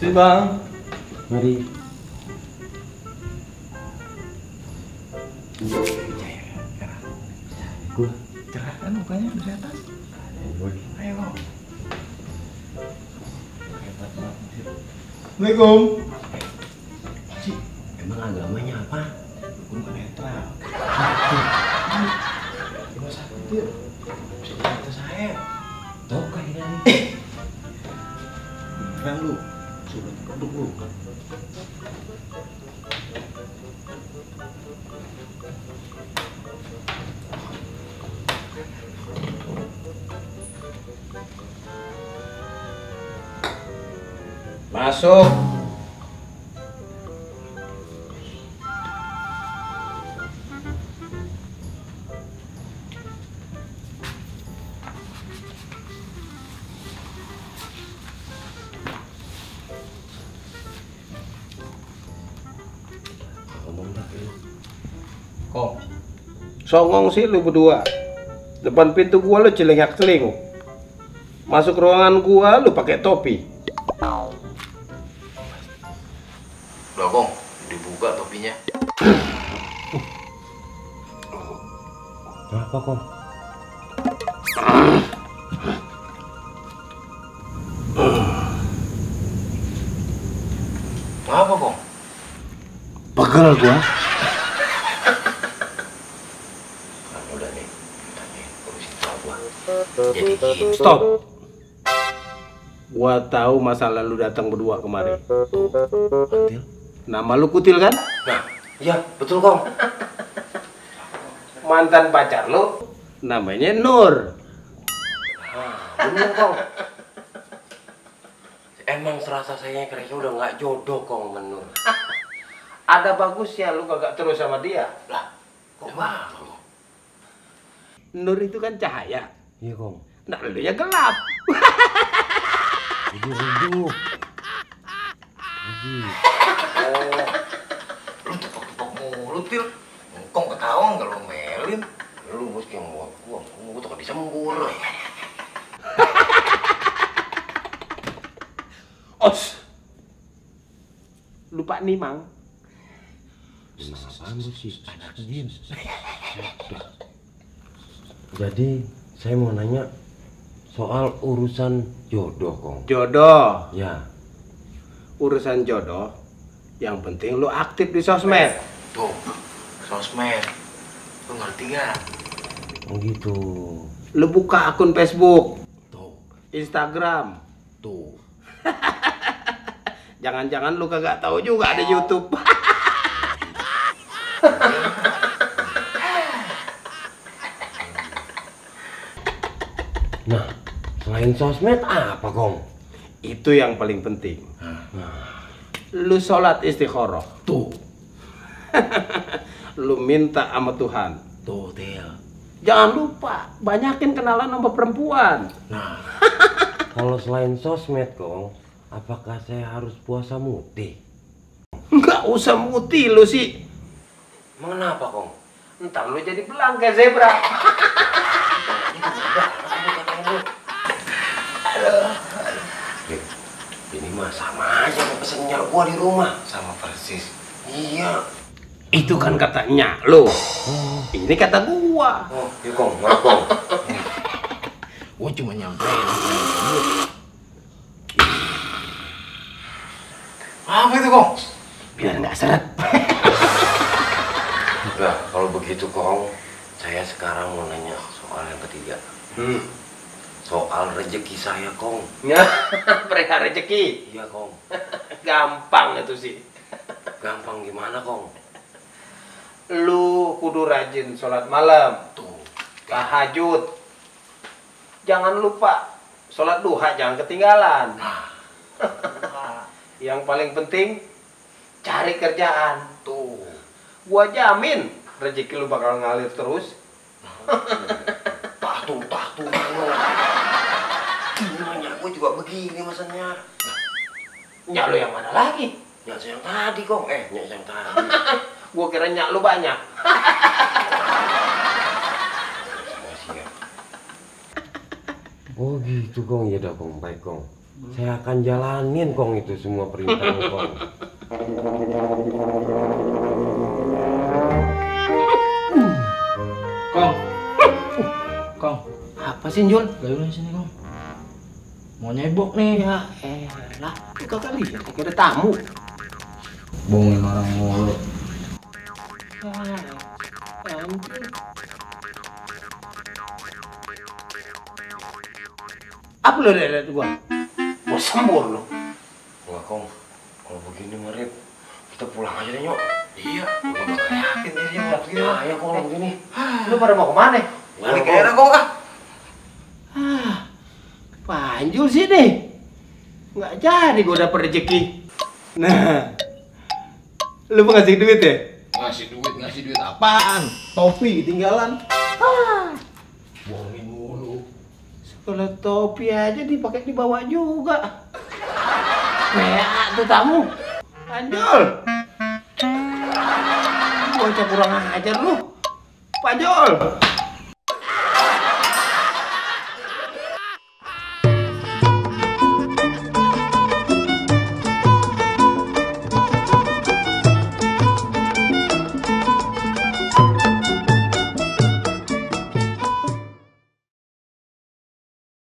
Si bang. Mari. Gua Cerah kan mukanya dari atas. Ayo kok. Hebat banget sih. Assalamualaikum. Cik, emang agamanya apa? Dukun netral. Rumah sakit ya. Bisa cerita saya. Tahu kayaknya nih. Yang lu suruh keduk lu. Masuk. Ngomong dah lu. Kong. Songong sih lu berdua. Depan pintu gua lu celingak-celinguk. Masuk ruangan gua lu pakai topi. Loh Kong, dibuka topinya. Apa kong? Apa Kong? Pegel gua. Nah, udah nih, urusin tahu gua. Jadi gini. Stop. Gua tahu masa lalu datang berdua kemarin. Kutil? Nama lu Kutil kan? Nah, iya betul Kong. Mantan pacar lu namanya Nur. Bener Kong. Emang serasa saya kayaknya udah nggak jodoh Kong menur. Ada bagusnya lu kagak terus sama dia. Lah, kok malu? Nur itu kan cahaya. Iya kong. Nah, lu nya gelap. Hidup. Lu tepok-tepok mulut, Pil. Kong ketahuan kalau melin. Lu mesti yang gua takut disembur. Os. Lupa nih, Mang. Apaan lu sih? Jin. Jadi saya mau nanya soal urusan jodoh kong. Jodoh. Ya. Urusan jodoh. Yang penting lu aktif di sosmed. Tuh, sosmed. Lu ngerti gak? Oh gitu. Lu buka akun Facebook, Tuh, Instagram. tuh. Jangan-jangan lu kagak tahu juga ada YouTube. Nah, selain sosmed apa kong? Itu yang paling penting. Lu sholat istikharah. Tuh, Lu minta sama Tuhan. tuh, Til. Jangan lupa banyakin kenalan sama perempuan. Nah, Kalau selain sosmed kong, apakah saya harus puasa mutih? Nggak usah muti lu sih. kenapa Kong? Ntar lu jadi belang kayak zebra. Ini mah sama aja sama pesennya gua di rumah. Sama persis. Iya. Itu kan katanya lu. Ini kata gua. Oh, iya Kong, maaf Kong. Gua cuma nyampein. Apa itu Kong? Biar nggak seret. Nah, kalau begitu Kong, saya sekarang mau nanya soal yang ketiga. Soal rezeki saya Kong. Ya, perihal rezeki. Iya Kong. Gampang itu sih. Gampang gimana Kong? Lu kudu rajin sholat malam, Tuh. tahajud. Jangan lupa sholat duha, jangan ketinggalan. Yang paling penting cari kerjaan. Tuh. Gua jamin rezeki lu bakal ngalir terus. Tahtu. Nanya gue juga begini maksudnya. Nyak lu yang mana lagi? Nyak saya yang tadi Kong. Nyak saya yang tadi. Gua kira nyak lu banyak. Siap. Oh gitu kong, ya dah kong, baik kong. Saya akan jalanin Kong itu semua perintah Kong. Kong. Kong. Apa sih Jul? Gayulan sini Kong. Mau nyebok nih. Ya elah, itu kali ya, kira tamu. Bohongin orang mulu. Apa lo lihat gua? Mau sambur lo. Enggak Kong, kalau begini Marip, kita pulang aja deh Nyok. Iya, gua gak yakin dirinya mau begini. Ayo Kong kalau begini. Lu pada mau kemana? Balik aja Kong ah. Panjul sih deh. Nggak jadi gua dapet rezeki. Nah, lu mau ngasih duit ya? Ngasih duit apaan? Topi ketinggalan. Bohongin mulu. Kalau topi aja dipakai dibawa juga. Mea tuh tamu. Panjul. Bocah kurang ajar lu. Panjul.